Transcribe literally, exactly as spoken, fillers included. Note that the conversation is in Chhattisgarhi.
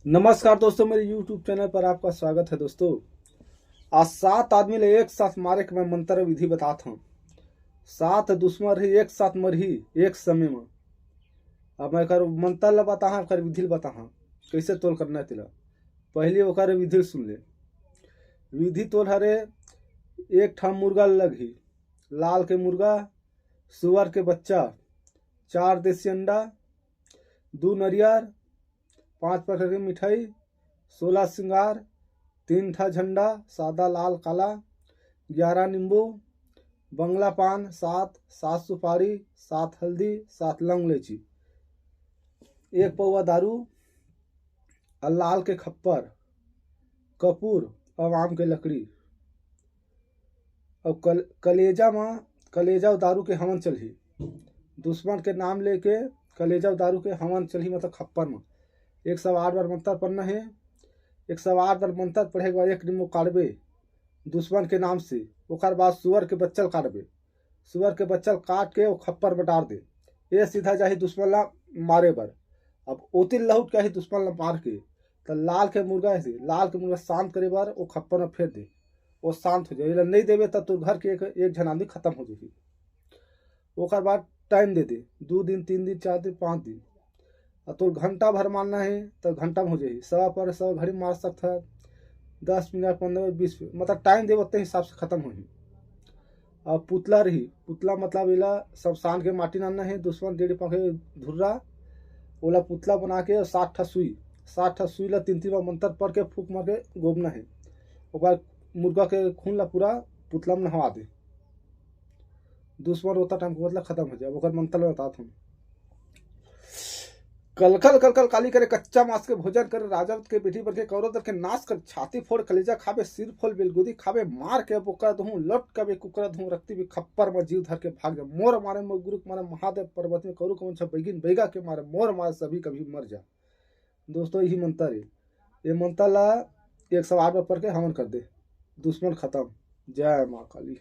नमस्कार दोस्तों, मेरे YouTube चैनल पर आपका स्वागत है। दोस्तों, आज सात आदमी ले एक साथ मारे के मैं मंत्र विधि बतात हूँ। सात दुश्मन रही, एक साथ मरही एक समय में। अब मैं एकर मंत्र ला बताहा, एकर विधि ला बताहा, कैसे तोल करना है तेला। पहले ओकर विधि ला सुन ले। विधि तोल हरे, एक ठा मुर्गा लगही, लाल के मुर्गा, सुअर के बच्चा, चार देसी अंडा, दू नरियर, पांच प्रकार के मिठाई, सोलह श्रृंगार, तीन ठा झंडा, सादा, लाल, काला, ग्यारह नींबू, बंगला पान, सात, सात सुपारी, सात हल्दी, सात लौंग, इलायची, एक पौवा दारू, अउ लाल के खप्पर, कपूर अउ आम के लकड़ी। अउ कल-, कलेजा म, कलेजा अउ दारू के हवन चलही। दुश्मन के नाम लेके कलेजा अउ दारू के हवन चलही, मतलब खप्पर म। एक सौ आठ बार मंत्र पढ़ना हे। एक सौ आठ बार मंत्र पढ़े के बाद एक नींबू काटबे दुश्मन के नाम से। ओकर बाद सुअर के बच्चा ल काटबे। सुअर के बच्चा ल काट के ओ खप्पर में डार दे। ये सीधा जाही दुश्मन ला मारे बर। अब ओतिल लहुट के आही दुश्मन ला मार के, त लाल के मुर्गा हे, लाल के मुर्गा शांत करे बर ओ खप्पर में फेर दे। वो शांत हो जाए। एला नहीं देवे त तोर घर के एक, एक झन आदमी खत्म हो जाही। ओकर बाद टाइम दे दे, दू दिन, तीन दिन, चार दिन, पाँच दिन। अउ तोर घंटा भर मारना हे त घंटा में हो जाही। सवा पर सवा घड़ी मार सकत ह, दस मिनट, पन्द्रह मिनट, बीस मिनट, मतलब टाइम देबो ते हिसाब से खत्म होही। अउ पुतला रही, पुतला मतलब एला शमशान के माटी लानना हे, दुश्मन डेढ़ पाखे धुर्रा, ओला पुतला बना के सात ठा सुई, सात ठा सुई ला तीन तीन बार मंत्र पढ़ के फूंक मार के गोबना हे। ओकर बाद मुर्गा के खून ला पूरा पुतला में नहवा दे। दुश्मन रोता टाइम के मतलब खत्म हो जाए, ओकर मंत्र ला बतात हूँ। कलकल कलकल काली करे, कच्चा मांस के भोजन करे, राजवत के बेटी बन के कौरव दल के नाश कर, छाती फोड़ कलेजा खाबे, सिर फोड़ बेलगुदी खाबे, मार के बोकरा दूं, लट कबे कुकरा दूं, रक्ती भी खप्पर में जीव धर के भाग जा। मोर मारे मोर गुरु के मारे महादेव पर्वत में कौरव कौन छा बैगिन बैगा के मारे, मोर मारे सभी कभी मर जा। दोस्तों, यही मंत्र है। ये मंत्र ला एक सौ आठ बार पढ़ के हवन कर दे, दुश्मन खत्म। जय माँ काली।